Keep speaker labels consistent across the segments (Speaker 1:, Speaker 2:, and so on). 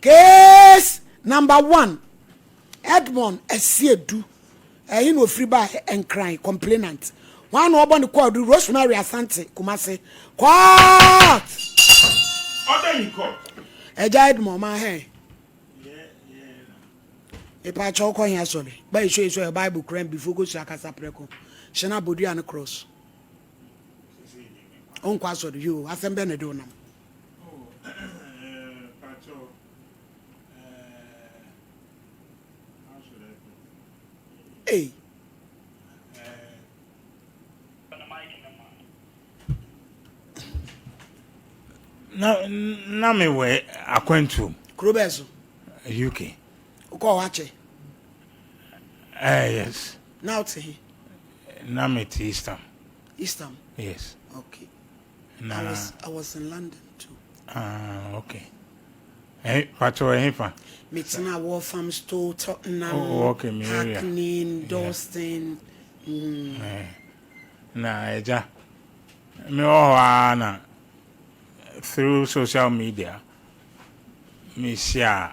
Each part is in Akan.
Speaker 1: Case number one, Edmond Asiedu, ɛhe na ofiri baeɛ? Nkran, complainant. Hwan na ɔbɔ ne kɔɔdu? Rosemary Asante, Kumasi. Court!
Speaker 2: Order in court.
Speaker 1: Ɛgya Edmond ma hɛn. Mepaakyɛ wokɔ he asɔre? Ba esu esu ɛ Bible kura mbifo kosua kasa prɛko. Hyɛ no abodua ne cross. Wonkɔ asɔre yoo, asɛm bɛn na ɛde wo nam? Ei.
Speaker 2: Na na me wɔ akwantuom.
Speaker 1: Kuro bɛɛ so?
Speaker 2: UK.
Speaker 1: Wokɔ hɔ akyɛ?
Speaker 2: Eh, yes.
Speaker 1: Na wote he?
Speaker 2: Na me te Eastham.
Speaker 1: Eastham?
Speaker 2: Yes.
Speaker 1: Okay. Na I was in London too.
Speaker 2: Ah, okay. Eh, pacho eh fa.
Speaker 1: Me tena Walthamstow, Tottenham, oh,
Speaker 2: okay, me area.
Speaker 1: Hackney, Dalston. Yeah.
Speaker 2: Eh. Na eja. Me wɔ hɔ na through social media me share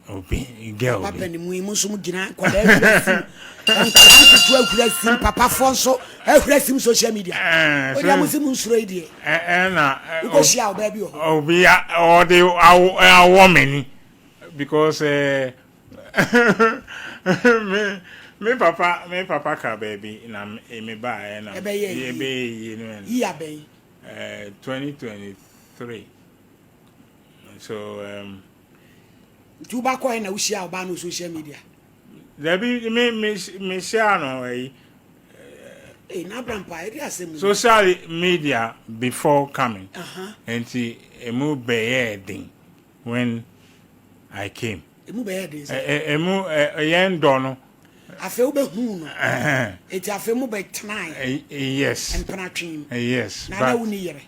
Speaker 2: obi girl
Speaker 1: bi. Papa ne mu yi mo nso mo gyina nkwadaa ahura sim nkwadaa nketewa ahura sim papafoɔ nso ahura sim social media.
Speaker 2: Eh,
Speaker 1: o deɛ mo si mo nsuro yi deɛ.
Speaker 2: Ɛna
Speaker 1: wokɔ hyia ɔbaa bi wɔ hɔ.
Speaker 2: Obi ɔde awɔ m'ani because eh, me me papa me papa ka baabi na me ba ɛna
Speaker 1: ɛbɛyɛ
Speaker 2: yie no
Speaker 1: yi abɛn.
Speaker 2: 2023 so.
Speaker 1: Nti wo ba kɔɛ na wo hyia ɔbaa no social media.
Speaker 2: Dabi me me me hyia no ɛyi.
Speaker 1: Ee na abrampa ɛdi asɛm.
Speaker 2: Social media before coming. Nti emu bɛyɛ den when I came.
Speaker 1: Emu bɛyɛ den sɛ.
Speaker 2: Emu yɛn dɔ no.
Speaker 1: Afei wo bɛ hu no. Eti afei mo bɛ tenae.
Speaker 2: Yes.
Speaker 1: Mpena twem.
Speaker 2: Yes.
Speaker 1: Na na wo ni yere.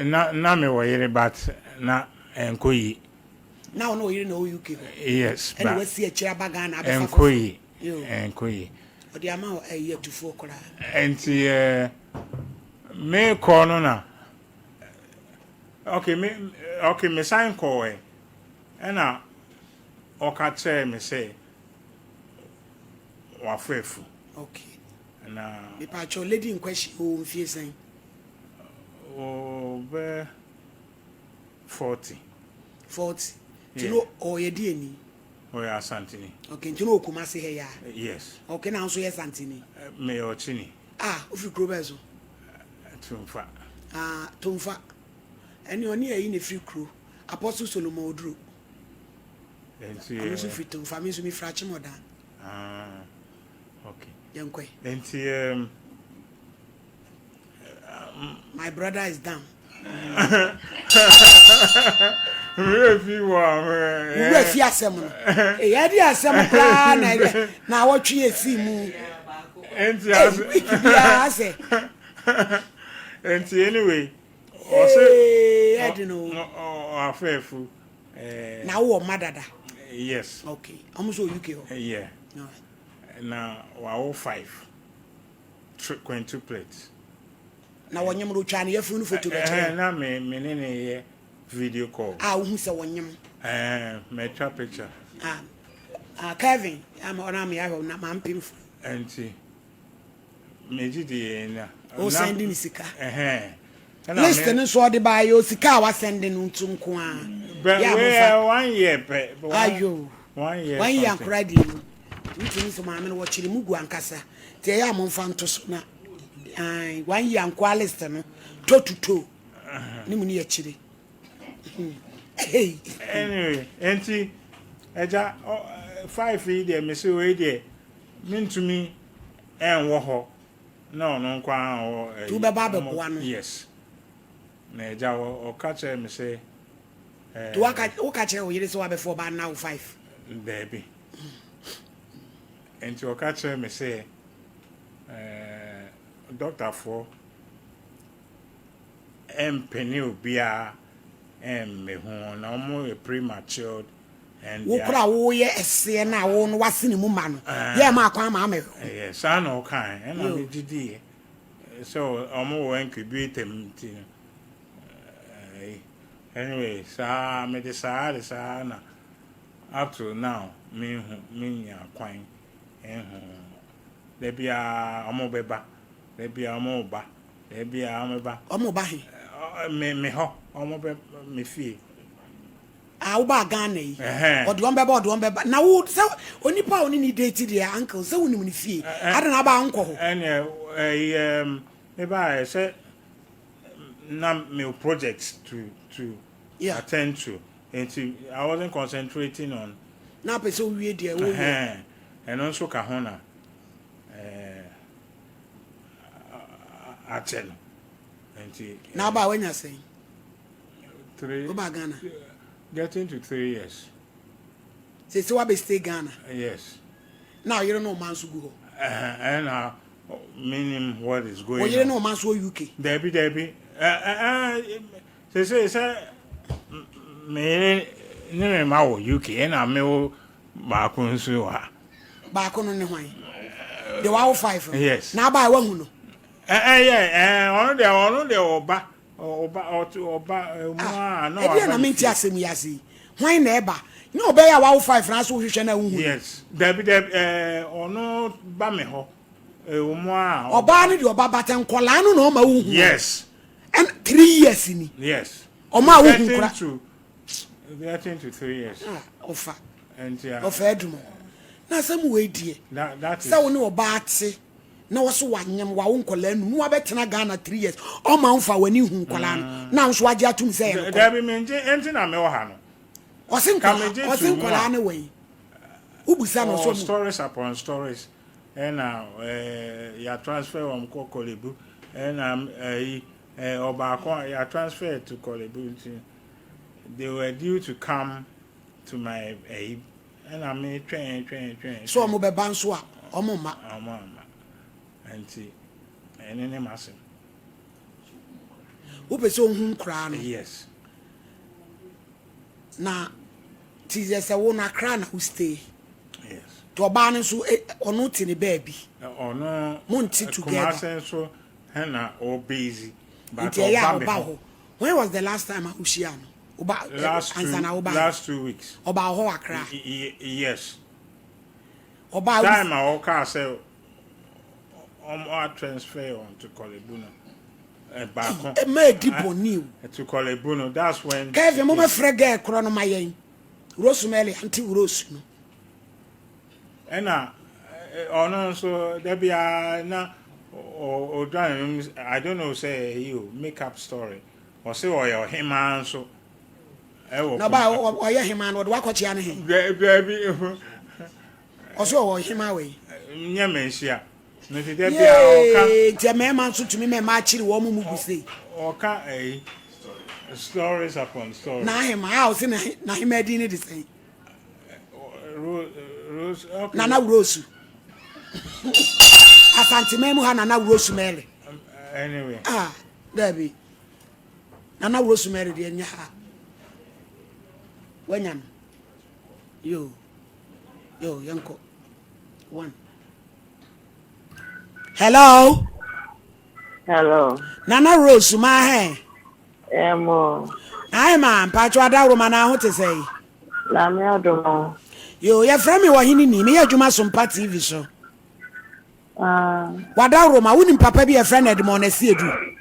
Speaker 2: Na na me wɔ yere but na ɛnkɔ yie.
Speaker 1: Na wo ne wo yere na ɛwɔ UK hɔ?
Speaker 2: Yes.
Speaker 1: Ɛna wasi akyire aba Ghana abɛfa
Speaker 2: foforɔ? Ɛnkɔ yie. Ɛnkɔ yie.
Speaker 1: Ɔde ama wo ɛyi atufoɔ koraa.
Speaker 2: Nti ɛɛ me kɔ no na okay me okay me san kɔɔ ɛ ɛna ɔka kyerɛɛ me sɛ wafa afu.
Speaker 1: Okay.
Speaker 2: Na.
Speaker 1: Mepaakyɛw lady in question ɔwɔ mfie sɛn?
Speaker 2: Ɔbɛ 40.
Speaker 1: 40. Nti no ɔyɛ deɛ ni?
Speaker 2: Ɔyɛ Asanteni.
Speaker 1: Okay, nti no wɔ Kumasi ha yi a?
Speaker 2: Yes.
Speaker 1: Okay, na wo nso yɛ Santeni?
Speaker 2: Meyɛ Ɔkyeni.
Speaker 1: Ah, wofiri kuro bɛn so?
Speaker 2: Tumfa.
Speaker 1: Ah, Tumfa. Ɛne ɔne ayi na ɛfiri kuro. Apostle Solomon Oduro.
Speaker 2: Nti
Speaker 1: Ɔno nso firi Tumfa, me nso mefiri Akyemɔdan.
Speaker 2: Ah, okay.
Speaker 1: Yɛnkɔe.
Speaker 2: Nti
Speaker 1: My brother is down.
Speaker 2: Wura fi wɔ
Speaker 1: Wura fi asɛm no. Ɛyɛ de asɛm koraa na ɛyɛ na awɔtwe esi mu.
Speaker 2: Nti ase.
Speaker 1: Week biara sɛ.
Speaker 2: Nti anyway. Ɔsɛ.
Speaker 1: Ɛdi no.
Speaker 2: Afɛɛfu.
Speaker 1: Na wowɔ mma dada.
Speaker 2: Yes.
Speaker 1: Okay. Ɔmo nso wɔ UK hɔ.
Speaker 2: Yeah. Na wawo five. Quintuplets.
Speaker 1: Na wɔnyem no otwaa ne yafunu no foto bɛkyerɛ.
Speaker 2: Ɛhɛn na me me ne ne yɛ video call.
Speaker 1: A wohu sɛ wɔnyem.
Speaker 2: Ɛɛ mɛtwa picture.
Speaker 1: Ah ah Kevin ama ɔna me ahwɛ na ma mpem fo.
Speaker 2: Ɛnti megye di yɛ na.
Speaker 1: O send ne sika.
Speaker 2: Ɛhɛn.
Speaker 1: List no nso ɔde ba yɛ osika a wasɛnde no nto nko a.
Speaker 2: Bɛ wei one year pɛ.
Speaker 1: Ayo.
Speaker 2: One year.
Speaker 1: One year ankora deɛ mu. Wotumi sɛ maame no wɔkyere mu gu ankasa. Nti ɛyɛ a momfa nto so na ae one year nkoa list no toe to toe ne mu ne yɛkyere. Hey.
Speaker 2: Anyway, nti ɛgya five yi deɛ mese wei deɛ mentumi ɛnwɔ hɔ na ɔno nko ara wɔ
Speaker 1: ɛyi. Wobɛba abɛboa no.
Speaker 2: Yes. Na ɛgya ɔka kyerɛ me sɛ.
Speaker 1: Nti woka kyerɛ wo yere sɛ wabɛfa ɔbaa no wo five?
Speaker 2: Daabi. Nti ɔka kyerɛ me sɛ dɔktafoɔ ɛmpene obiara ɛmmɛhu na wɔn yɛ prematured.
Speaker 1: Wo kora woyɛ ɛseɛ no a wo no wasene mu ma no yɛ ma akwan ma amɛhwɛ.
Speaker 2: Ɛyɛ saa na ɔkae ɛna megye diiɛ sɛ wɔn wɔ incubator mu nti no. Anyway, saa mede saa de saa na up to now menhu menya kwan nhu. Da biara ɔmo bɛba, da biara ɔmo ba, da biara ɔmo ba.
Speaker 1: Ɔmo ba he?
Speaker 2: Me hɔ, ɔmo bɛ me fie.
Speaker 1: Ah, wobaa Ghana yi. Ɔde wɔn bɛba, ɔde wɔn bɛba. Na wo sɛ onipa a ɔne ne date deɛ uncle sɛ wonim ne fie. Adɛn na aba a wonkɔ hɔ?
Speaker 2: Ɛneɛ ɛyi mebaeɛ sɛ na me projects to attend to nti I wasn't concentrating on.
Speaker 1: Na apɛ sɛ wowie deɛ woyɛ.
Speaker 2: Ɛno nso ka ho na akyɛ no nti.
Speaker 1: Na aba a wanya sɛn?
Speaker 2: 3.
Speaker 1: Woba Ghana?
Speaker 2: Getting to 3 years.
Speaker 1: Sɛ wabɛ stay Ghana?
Speaker 2: Yes.
Speaker 1: Na ɔyere ne ɔma nso gu hɔ?
Speaker 2: Ɛna meaning what is going on.
Speaker 1: Ɔyere ne ɔma nso wɔ UK?
Speaker 2: Dabi, dabi, sɛ meyere ne me ma wɔ UK, ɛna mewo baako nso wɔ ha.
Speaker 1: Baako no ne hwan? Deɛ wawo five no?
Speaker 2: Yes.
Speaker 1: Na aba a wahu no?
Speaker 2: Ɛyɛ ɔno deɛ ɔba ɔba ɔba mu a na
Speaker 1: ɛdeɛ na mente asɛm yi ase yi. Hwan na ɛba? Nyɛ ɔbɛyɛ a wawo five na so wohwehwɛ na wohu?
Speaker 2: Yes, dabi, dabi, ɔno ba me hɔ ɛwɔ mu a.
Speaker 1: Ɔbaa no deɛ ɔba bata nkɔlaa no na ɔma wohu?
Speaker 2: Yes.
Speaker 1: Ɛn 3 years ni?
Speaker 2: Yes.
Speaker 1: Ɔma a wohu kora?
Speaker 2: Getting to 3 years.
Speaker 1: Ah, ɔfa
Speaker 2: nti
Speaker 1: ɔfa adum na asɛm wei deɛ sɛ wo ne ɔbaa te na wɔso wanyam wawo nkɔlaa num na wabɛtena Ghana 3 years, ɔma wo fa w'ani hu nkɔlaa no na nso wagye atom sɛ ɛyɛ nokorɛ?
Speaker 2: Dabi, mengye nti na mewɔ ha no.
Speaker 1: Ɔse nkɔlaa, ɔse nkɔlaa ne wɔ yi, wobusa no
Speaker 2: ɔsɔ mu. Stories upon stories, ɛna yɛ transfer wɔn kɔ Korle Bu, ɛna ɛyi ɔbaako yɛ transfer to Korle Bu, nti they were due to come to my ɛyi, ɛna me twɛn twɛn twɛn.
Speaker 1: So ɔmo bɛba nso a ɔmo mma?
Speaker 2: Ɔmo amma, nti ɛne ne ma asɛm.
Speaker 1: Wopɛ sɛ ohu nkoraa no?
Speaker 2: Yes.
Speaker 1: Na ti yɛ sɛ wo no Akra na wo stay?
Speaker 2: Yes.
Speaker 1: Nti ɔbaa no nso ɔno te ne baabi?
Speaker 2: Ɔno
Speaker 1: Mo nte together?
Speaker 2: Kumase nso ɛna ɔbɛzi.
Speaker 1: Nti ɛyɛ a ɔba hɔ? When was the last time a wohyia no? Ɔba
Speaker 2: Last two
Speaker 1: ansa na woba?
Speaker 2: Last 2 weeks.
Speaker 1: Ɔba hɔ Akra?
Speaker 2: Yes.
Speaker 1: Ɔbaa
Speaker 2: Time a ɔkaa sɛ ɔmo a transfer on to Korle Bu no, baako.
Speaker 1: Ɛma edi bɔnni
Speaker 2: o. To Korle Bu no, that's when.
Speaker 1: Kevin, mo mɛfrɛ girl korɔ no ma yɛn, Rosemary, Aunty Rose no.
Speaker 2: Ɛna ɔno nso dabi a na ɔdwan no, I don't know sɛ ɛyi o make up story, ɔsɛ ɔyɛ ɔhemaa nso ɛwɔ.
Speaker 1: Na ɔbaa ɔyɛ hemaa no, ɔde wakɔkyea ne he?
Speaker 2: Dabi.
Speaker 1: Ɔsɛ ɔwɔ hemaa wɔ yi.
Speaker 2: Nyɛ mɛ nhyia nti dabi a ɔka.
Speaker 1: Yee, nti mmarima nso tumi mmarima akyere wɔn mu gu sei.
Speaker 2: Ɔka ɛyi stories upon stories.
Speaker 1: Na ahema a ɔsɛ na ahema din ne de sɛn?
Speaker 2: Rose, okay.
Speaker 1: Nana Rose, Asanteman mu ha, Nana Rose Mary.
Speaker 2: Anyway.
Speaker 1: Ah, dabi, Nana Rose Mary deɛ nyɛ ha wanya no. Yo yo, yɛnkɔ one. Hello.
Speaker 3: Hello.
Speaker 1: Nana Rose ma hɛ.
Speaker 3: Ɛmo.
Speaker 1: Ayi ma mpatsɔ adaworo na aho te sɛ yi?
Speaker 3: Nyame adom o.
Speaker 1: Yo, yɛfrɛ me Ɔhene ni, meyɛ adwuma Sompa TV so.
Speaker 3: Ah.
Speaker 1: Wadaworo ma wonim papa bi yɛfrɛ no Edmond Asiedu?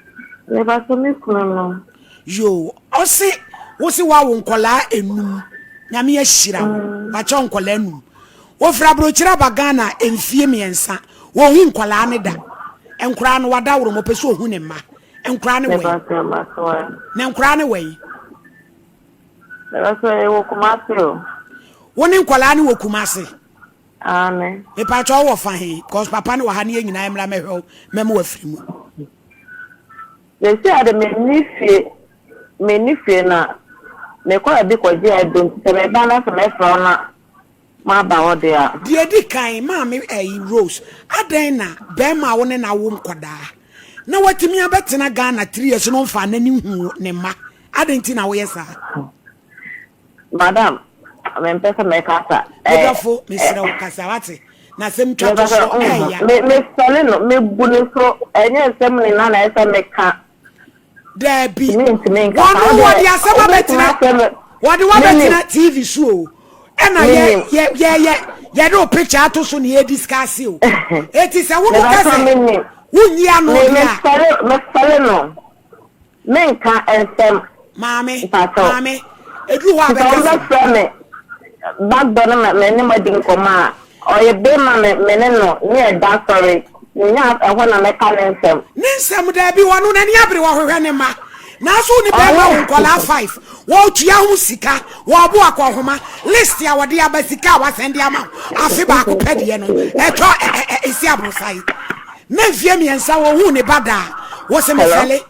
Speaker 3: Meba so me kunu no.
Speaker 1: Yo, ɔse wo se woawo nkɔlaa enum, Nyame ahyira wo, wakyɛ wo nkɔlaa enum. Wofiri aburokyire aba Ghana mfie 3, wɔhu nkɔlaa ne da. Nkoraa no, wadaworo ma ɔpɛ sɛ ohu ne mma. Nkoraa ne wɔ yi?
Speaker 3: Meba so ma so ɛ.
Speaker 1: Na nkoraa ne wɔ yi?
Speaker 3: Meba so ɛwɔ Kumasi o.
Speaker 1: Wo ne nkɔlaa ne wɔ Kumasi?
Speaker 3: Aane.
Speaker 1: Mepakyɛ wowɔ fa he? Because papa ne wɔ ha ne yɛn nyinaa mmra mɛhwɛ wo mɛma wafiri mu.
Speaker 3: Sɛsi ade menni fie, menni fie na mekɔ baabi kɔgye aduro nti sɛ meba na sɛ mɛfrɛ wo na maba hɔ deɛ a.
Speaker 1: Deɛ di kan, maame ɛyi Rose, adɛn na bɛrima a wo ne no awo nkɔdaa na watumi abɛtena Ghana 3 years no mfa n'ani hu ne mma? Adɛn nti na woyɛ saa?
Speaker 3: Madam, mempɛ sɛ mɛkasa.
Speaker 1: Medɔfo, mesrɛ wo kasa wate, na asɛm twa to so ɛɛya.
Speaker 3: Mesɔle no, mebu ne so, ɛnyɛ nsɛm nyinaa na ɛsɛ meka.
Speaker 1: Daabi.
Speaker 3: Mentumi nkasa.
Speaker 1: Wɔn
Speaker 3: Wo
Speaker 1: wɔde
Speaker 3: deɛ
Speaker 1: asɛm
Speaker 3: wobɛtumi
Speaker 1: abɛtena
Speaker 3: afrɛ me.
Speaker 1: wɔde
Speaker 3: Menim.
Speaker 1: wabɛtena TV so o. Ɛna yɛ
Speaker 3: Menim.
Speaker 1: yɛ yɛ yɛ yɛde o picture ato so na yɛ discuss o. Eti sɛ wo no ka
Speaker 3: Mebatɔ
Speaker 1: sɛ
Speaker 3: menim.
Speaker 1: wonyi ano
Speaker 3: Me
Speaker 1: deɛ a.
Speaker 3: mefɛre mefɛre no. Menka nsɛm.
Speaker 1: Maame,
Speaker 3: Mpakyɛw.
Speaker 1: maame, eduru hɔ a
Speaker 3: Nti sɛ
Speaker 1: bɛka sɛm.
Speaker 3: wɔbɛfrɛ me back door no ma me ne mo adi nkɔmmɔ a, ɔyɛ bema me me ne no ne ɛda sɔre. Menya ɛhɔ na mɛka ne nsɛm.
Speaker 1: Ne nsɛm daabi ɔno n'ani abere ɔhwehwɛ ne mma nanso wo ne bɛɛma wo
Speaker 3: Ɔno.
Speaker 1: nkɔlaa five wɔtua ho sika wɔbo akɔnhoma list a wɔde aba sika a wasɛn de ama wo afe baako pɛ deɛ no ɛtɔ ɛsi aborosae na mfie mmiɛnsa wɔhu ne ba daa wɔ sɛ
Speaker 3: Hello?
Speaker 1: mefɛle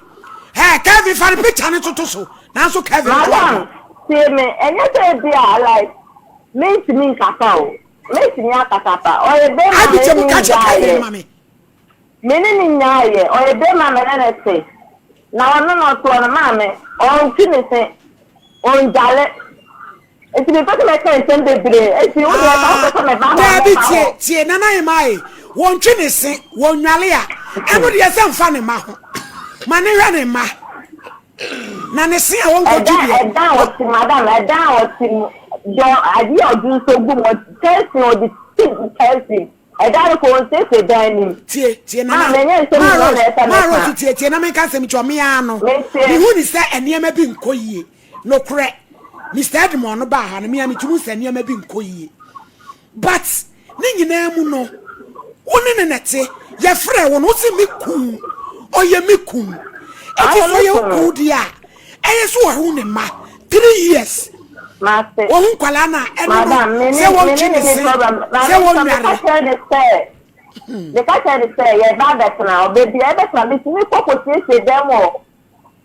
Speaker 1: Hey, Kevin, fa ne picture no toto so. Nanso Kevin to
Speaker 3: Madam,
Speaker 1: abo.
Speaker 3: tie me, ɛnyɛ sɛ ebi a like mentumi nkasa o, mɛtumi akasa pa. Ɔyɛ bɛrima
Speaker 1: Abi
Speaker 3: me
Speaker 1: kyɛ
Speaker 3: ne
Speaker 1: mu
Speaker 3: ne
Speaker 1: ka kyerɛ Kevin
Speaker 3: nyaayɛ.
Speaker 1: ma me.
Speaker 3: Me ne ne nyaayɛ, ɔyɛ bɛrima me ne ne te. Na ɔno na ɔtoɔ no maame, ɔntwi ne se, ɔndwale. Nti mepɛ sɛ mɛka nsɛm bebree. Nti wo deɛ sɛ wopɛ
Speaker 1: Ah,
Speaker 3: sɛ meba hɔ a
Speaker 1: daabi
Speaker 3: mɛba
Speaker 1: tie
Speaker 3: hɔ.
Speaker 1: tie nana ema e wɔntwe ne se wɔnwale a ɛno deɛ sɛ mfa ne mma ho ma ne hwɛ ne mma na ne se a wɔnkɔtwe
Speaker 3: Ɛdan
Speaker 1: deɛ
Speaker 3: ɛdan a ɔte madam ɛdan a ɔte mu dɔ adeɛ a ɔde nso gu mu kyɛnse ɔde ti kyɛnse ɛdan no kò ɔnsiesie dan no mu.
Speaker 1: Tie tie
Speaker 3: Maa
Speaker 1: nana
Speaker 3: menyɛ nsɛm
Speaker 1: maa
Speaker 3: nyinaa na
Speaker 1: Rose
Speaker 3: ɛsɛ
Speaker 1: maa
Speaker 3: meka.
Speaker 1: Rose tie tie na menka asɛm kyerɛ me ara no
Speaker 3: Metie.
Speaker 1: mehu ne sɛ nneɛma bi nkɔ yie Nokorɛ, Mister Edmond no baa ha no, me a metumi hu sɛ nneɛma bi nkɔ yie. But ne nyinaa mu no, wo ne no na ɛte. Yɛfrɛɛ wo no, wo se me kun, ɔyɛ me kun. Enti
Speaker 3: Ɔyɛ
Speaker 1: sɛ
Speaker 3: me
Speaker 1: ɔyɛ wo
Speaker 3: kunu.
Speaker 1: kun deɛ a, ɛyɛ sɛ ɔhu ne mma. 3 years,
Speaker 3: Mate.
Speaker 1: ɔhu nkwadaa no a, ɛno no,
Speaker 3: Madam, me
Speaker 1: sɛ
Speaker 3: ne me
Speaker 1: wɔntwe
Speaker 3: ne
Speaker 1: ne
Speaker 3: ne ni
Speaker 1: se,
Speaker 3: problem.
Speaker 1: sɛ
Speaker 3: Maame nso meka
Speaker 1: wɔnnware.
Speaker 3: kyerɛ ne sɛ meka kyerɛ ne sɛ yɛba abɛtena ɔbɛ bi a ɛbɛtena metumi kɔ kɔsiesie dan mu hɔ.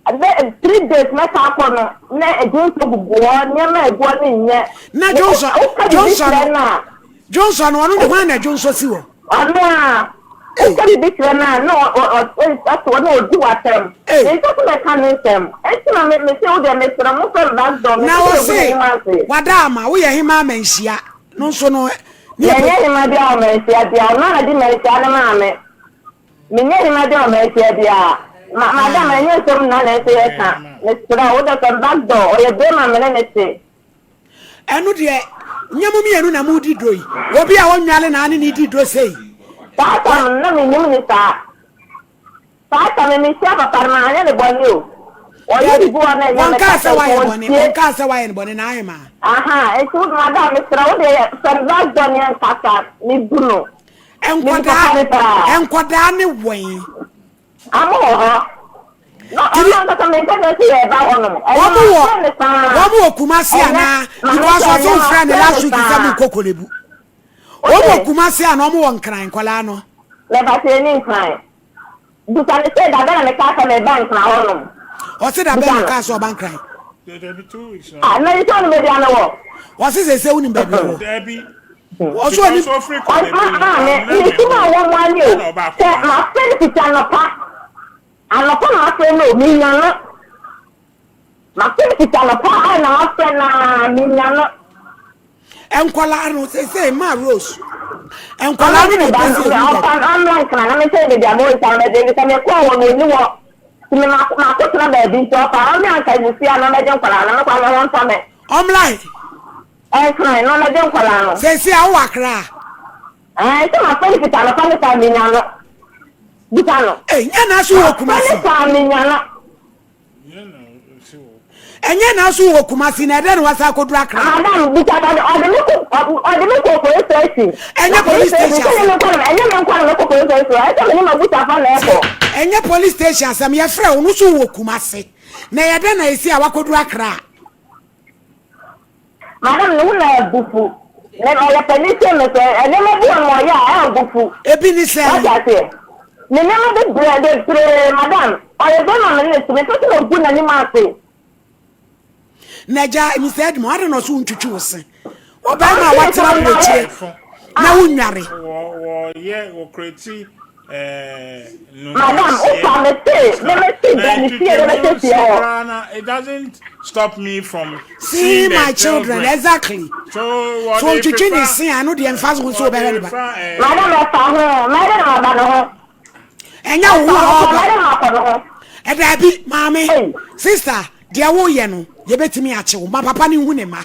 Speaker 3: Bɛ 3 days mɛsan akɔ no na dwonsɔ gugu hɔ nneɛma a egu hɔ no nyɛ.
Speaker 1: Na
Speaker 3: Me
Speaker 1: dwonsɔ
Speaker 3: woka biribi
Speaker 1: dwonsɔ
Speaker 3: kyerɛ
Speaker 1: no
Speaker 3: no a
Speaker 1: dwonsɔ no ɔno de hwan na dwonsɔ si hɔ?
Speaker 3: ɔno a
Speaker 1: Ei
Speaker 3: woka biribi kyerɛ no a na ɔte hɔ na ɔdi w'atɛm.
Speaker 1: ei.
Speaker 3: Mempɛ sɛ mɛka ne nsɛm. Enti na me mese wo deɛ mesrɛ mo frɛ me back door
Speaker 1: Na
Speaker 3: mempɛ sɛ megu
Speaker 1: ɔse
Speaker 3: n'anim ase.
Speaker 1: wada ama woyɛ hemaa manhyia no nso no ne yɛpɛ.
Speaker 3: Menyɛ hema biara wɔ manhyia biara ɔno a na de manhyia no maa me. Menyɛ hema bi a ɔmanhyia biara. Ma madam
Speaker 1: Ah.
Speaker 3: ɛnyɛ nsɛm nyinaa na ɛsɛ yɛka. Mesrɛ wo wode sɛ back door ɔyɛ bɛrima me ne ne te.
Speaker 1: Ɛno deɛ nyɛ mo mmienu na modi dɔ yi. Obi a ɔnwale na ane ne di dɔ sei.
Speaker 3: Saa tam no na mennim ne saa. Saa tam no mehyia papa no manyɛ ne bɔne o. Ɔyɛ
Speaker 1: Dabi,
Speaker 3: biribi wɔ na ɛnyɛ me
Speaker 1: wɔnkaa
Speaker 3: kasa
Speaker 1: sɛ
Speaker 3: nti
Speaker 1: woayɛ bɔne,
Speaker 3: ɔntie.
Speaker 1: wɔnkaa sɛ woayɛ no bɔne na ayɛ maa.
Speaker 3: Aha, nti wo madam mesrɛ wo deɛ sɛ back door ne yɛnkasa mebu no.
Speaker 1: Nkwadaa nkwadaa ne wɔn.
Speaker 3: Ɔmo wɔ hɔ. Na ɔmo ankasa mi nka sɛ yɛ ba hɔ nom.
Speaker 1: Wɔn wɔ wɔn wɔ Kumasi anaa because ɔsɛ ofura ne last week sɛ mo nkɔ Kolebu. Wɔn wɔ Kumasi anaa wɔn wɔ Nkran nkwadaa no.
Speaker 3: Mɛba sɛ ɛni Nkran. Bisa no sɛ dabɛn na mekaa sɛ mereba Nkran hɔ nom.
Speaker 1: Ɔse dabɛn na ɔkaa sɛ ɔba Nkran.
Speaker 3: Ah, na sɛ ɔnim baabi a mewɔ.
Speaker 1: Ɔse sese wonim baabi ɔwɔ.
Speaker 2: Dabi.
Speaker 1: Ɔse ɔnim.
Speaker 3: Maame, mesu ma wɔ mu ani o. Sɛ mafrɛ no fiti anɔpa. Anɔpa na mafrɛ no o, menya no. Mafrɛ no fiti anɔpa a na mafrɛ no a, menya no.
Speaker 1: Nkwadaa no sese ma Rose. Nkwadaa no na ɛpɛ sɛ ehu dada.
Speaker 3: Ɔmfa ɔmmra nkran na menkyerɛ baabi a mewɔ nti a mɛgye efisɛ mekɔɔ hɔ no ɔnni hɔ nti me makɔtena baabi nti ɔfa ɔmmra nka nsi a na ɔmmɛgye nkwadaa no mekɔ a me ho ntɔ me.
Speaker 1: Ɔmmra he?
Speaker 3: Nkran na ɔmmɛgye nkwadaa no.
Speaker 1: Sese a wowɔ Accra?
Speaker 3: Ɛɛ sɛ mafrɛ no fiti anɔpa ne saa menya no. Bisa no.
Speaker 1: Ei nyɛ na so wɔ Kumasi.
Speaker 3: Mafrɛ ne saa menya no.
Speaker 1: Ɛnyɛ na so wɔ Kumasi na ɛdɛ na wasa akɔduru Accra.
Speaker 3: Madam bisa ɔde ɔde me kɔ ɔde me kɔ police station.
Speaker 1: Ɛnyɛ police station
Speaker 3: asɛm. Ɛnyɛ me nkɔ na me kɔ police station ɛsɛ me ne ma busafa na ɛkɔ.
Speaker 1: Ɛnyɛ police station asɛm yɛfrɛ wo no so wɔ Kumasi na ɛyɛ dɛ na esi a wakɔduru Accra.
Speaker 3: Madam ne ho na abufu. Ne ɔyɛ panin sen me sɛ nneɛma bi wɔ no ɔyɛ a ɛmbufu.
Speaker 1: Ebi ne sɛn?
Speaker 3: Wate aseɛ? Ne nneɛma bi brɛ bebree madam ɔyɛ bɛrima me ne ne te mepɛ sɛ megu n'anim ase.
Speaker 1: Na gya Mr. Edmond adɛn na ɔso wontwitwi wo se? Wo bɛrima a watena aburokyire na wonware.
Speaker 2: Wɔyɛ wɔkreti
Speaker 3: Madam, wofa me se me me se bra me fie na bɛhyɛ fie hɔ.
Speaker 2: It doesn't stop me from
Speaker 1: seeing my children. Exactly.
Speaker 2: So
Speaker 1: So ntwitwi ne se a ɛno deɛ nfa so nso wobɛhwɛ ne ba.
Speaker 3: Madam ɛfa ho, mɛde na maba ne ho.
Speaker 1: Ɛnyɛ wo ho a ɔba.
Speaker 3: Mɛde na makɔ ne ho.
Speaker 1: Daabi, maame, sister, deɛ woyɛ no, yɛbɛtumi akye wo. Ma papa no nhu ne mma.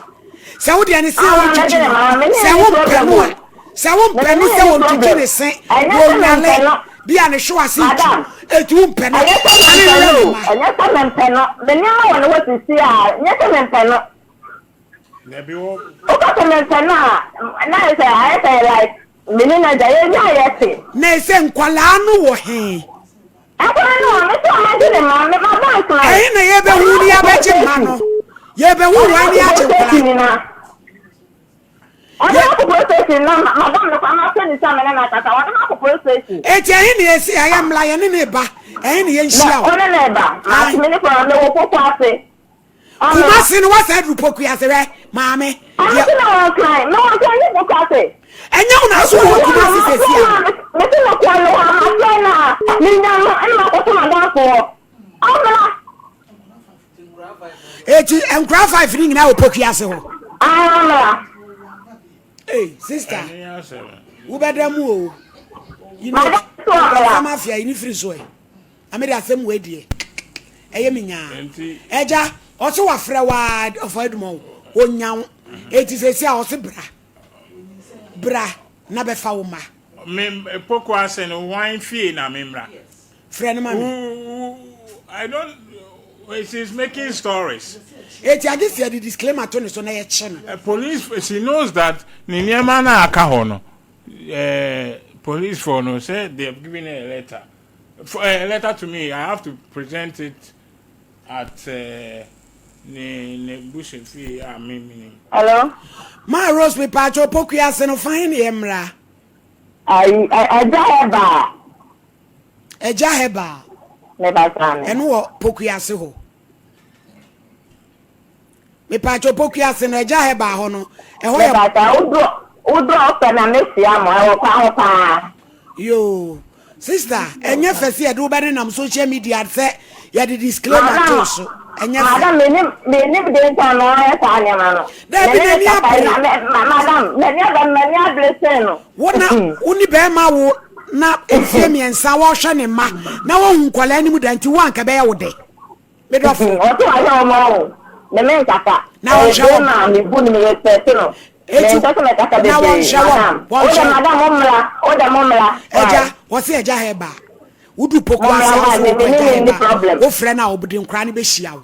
Speaker 1: Sɛ wo deɛ ne se a wontwitwi no, sɛ wompɛ no a, sɛ wompɛ no sɛ wɔntwitwi ne se, wɔnyale, bi a ne hwe ase ntu, eti wompɛ no a, ma ne nhwɛ ne mma.
Speaker 3: Ɛnyɛ sɛ mempɛ no, me nneɛma wɔ ne hɔ sisi a, ɛnyɛ sɛ mempɛ no. Woka sɛ mempɛ no a, na ayɛ sɛ ayɛ sɛ like me ne n'agya yɛnya yɛ te.
Speaker 1: Na ɛsɛ nkwadaa no wɔ he?
Speaker 3: Nkwadaa no wɔ me sɛ ɔmɛgye ne mma, me ma ba nkran.
Speaker 1: Ɛhe na yɛbɛhu ne yɛabɛgye mma no? Yɛbɛhu wɔn ne yɛagye nkwadaa.
Speaker 3: Ɔde me akɔ police station na madam no koraa mafrɛ ne sɛ me ne no akasa ɔde me akɔ police station.
Speaker 1: Eti ɛhe na yɛsi ɛyɛ mmla yɛne ne ba ɛhe na yɛnhyia o.
Speaker 3: Ɔne ne ba mate me ne koraa mewɔ koko ase.
Speaker 1: Kumasi no wasa aduru Pokuase hwɛ maame.
Speaker 3: Ɔno nso na wɔn kan na wɔn kan ne Pokuase.
Speaker 1: Ɛnyɛ wo na so wɔ Kumasi sɛsi a.
Speaker 3: Mese me kɔn no hɔ mafrɛ no a menya no ɛna makɔto madamfo hɔ ɔmmra.
Speaker 1: Eti nkura five ni nyinaa wɔ Pokuase hɔ.
Speaker 3: Ɔmmra.
Speaker 1: Hey sister, wobɛda mu o. You know, wobɛda mafia yi ne firi so ɛ. Na mede asɛm wei deɛ ɛyɛ me nyaa. Agya, ɔse wafrɛ waa ɔfa adwuma o, ɔnya wo. Eti sɛsi a ɔse bra, bra na bɛfa wo ma.
Speaker 2: Me poko ase no wan fie na me mmra.
Speaker 1: Frɛ no ma me.
Speaker 2: I don't, she's making stories.
Speaker 1: Eti agye sɛ yɛde disclaimer to ne so na yɛkye no.
Speaker 2: Police, she knows that ne nneɛma no a aka hɔ no, eh, police for no sɛ they have given her a letter. For, uh, letter to me, I have to present it at uh, ne ne bushe fie a me menim.
Speaker 3: Hello.
Speaker 1: Ma Rose me paacho pokua ase no fan ne yɛ mmra.
Speaker 3: Ayi ɛgya hɛbaa.
Speaker 1: Ɛgya hɛbaa.
Speaker 3: Me ba saa ne.
Speaker 1: Ɛno wɔ pokua ase hɔ. Mepatwo Poku ase no agya Herbal hɔ no ɛhɔ yɛ.
Speaker 3: Mepatwa wodu wodu ɔfɛ na mehyia mo ɛwɔ kwan ho paa.
Speaker 1: Yoo sister ɛnyɛ fɛ sɛ yɛde wo bɛ nenam social media sɛ yɛde disclaimer too so ɛnyɛ fɛ.
Speaker 3: Madam menim menim de nti a na ɔyɛ saa nneɛma no.
Speaker 1: Dabi n'ani abere.
Speaker 3: Madam m'ani abere m'ani abere sɛn no.
Speaker 1: Wo na wo ne bɛrima wo na mfie mmiɛnsa wɔhwɛ ne mma na wɔhu nkwadaa anim da nti wo anka bɛyɛ wo dɛ. Me dɔfo.
Speaker 3: Ɔse wahwɛ wɔn o, me me nkasa.
Speaker 1: Na ɔnhwɛ wɔn.
Speaker 3: Ɛyɛ ma me bu no me respect no.
Speaker 1: Eti
Speaker 3: Me mpɛ sɛ mɛkasa
Speaker 1: na
Speaker 3: bebree.
Speaker 1: wɔnhwɛ wɔn.
Speaker 3: Madam.
Speaker 1: Wɔnhwɛ
Speaker 3: Wode
Speaker 1: wɔn.
Speaker 3: madam mo mmra, wode mo mmra.
Speaker 1: Agya,
Speaker 3: Why?
Speaker 1: wɔse agya hɛba. Wodu poku
Speaker 3: Mo
Speaker 1: ase
Speaker 3: mmra
Speaker 1: a
Speaker 3: why?
Speaker 1: wosɛ
Speaker 3: Me
Speaker 1: wokɔ
Speaker 3: me
Speaker 1: agya
Speaker 3: ne ne
Speaker 1: hɛba.
Speaker 3: problem.
Speaker 1: Wofrɛ no a ɔde nkora no bɛhyia wo.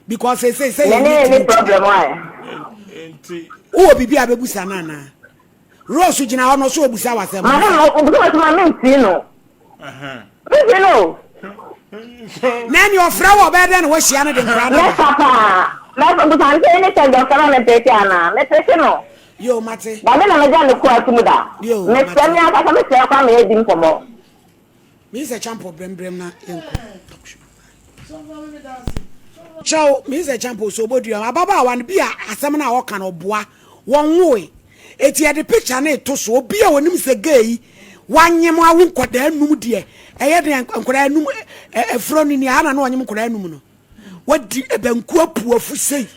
Speaker 1: Because sɛ sɛ
Speaker 3: Me
Speaker 1: yɛn
Speaker 3: ne
Speaker 1: ne
Speaker 3: ne
Speaker 1: tumi
Speaker 3: problem why?
Speaker 2: Nti
Speaker 1: wowɔ biribi a bɛbusa no anaa? Rose gyina hɔ no ɔsɛ ɔbusa w'asɛm.
Speaker 3: Madam, ɔbusa w'asɛm a mentie no. Mentie no o.
Speaker 1: Na ɛne ɔfrɛ wɔ ɔbɛyɛ dɛn na wahyia no de nkora no ba?
Speaker 3: Mɛfa paa. Mɛfa busa no sɛ ɛne sɛ deɛ ɔfrɛ ma mepeke anaa. Mepeke no.
Speaker 1: Yo, mate.
Speaker 3: Dabi na megya ne kɔ atum da.
Speaker 1: Yo, mate.
Speaker 3: Mesrɛ me ankasa mesrɛ kɔ ama yɛadi nkɔmmɔ.
Speaker 1: Meyi sɛ champo brɛmbrɛm na yɛnkɔ. Kyɛw, meyi sɛ champo so obodua ababaawa no bi a asɛm no a ɔka no ɔboa wɔnwoe. Eti yɛde picture no reto so obi a onim sɛ gay yi wanyem awo nkwadaa num deɛ ɛyɛ den nkwadaa num ɛfuro no ni aha na na ɔnyem nkwadaa num no. Wadi banku apu afu sei.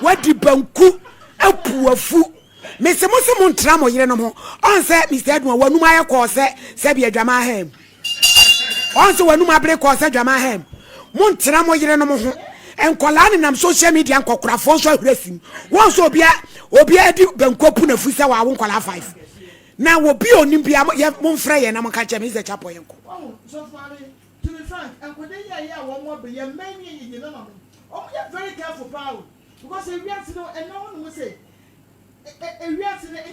Speaker 1: Wadi banku apu afu. Mese mo se mo ntra mo yerenom ho. Ɔn sɛ Mr. Edwin w'anum ayɛ kɔɔ sɛ sɛbi adwaman ham. Ɔn sɛ w'anum abere kɔɔ sɛ adwaman ham. Mo ntra mo yerenom ho. Nkɔlaa nenam social media nkɔkorafoɔ nso ahuri asim. Wɔn sɛ obia obia adi banku apu n'afu sɛ wawo nkɔlaa five. Na obi a onim bia yɛ mo mfrɛ yɛn na mo nka nkyɛn me sɛ chapɔ yɛn kɔ.
Speaker 4: Wahu, Sɔfo Maame, to be frank, nkwadaa yi a ɛyɛ a wɔn abɛ, yɛn mma yi ne yɛn nananom, wɔn yɛ very careful paa o, because ewiase no, ɛnna hɔ nom sɛ, ɛ, ɛ, ewiase no.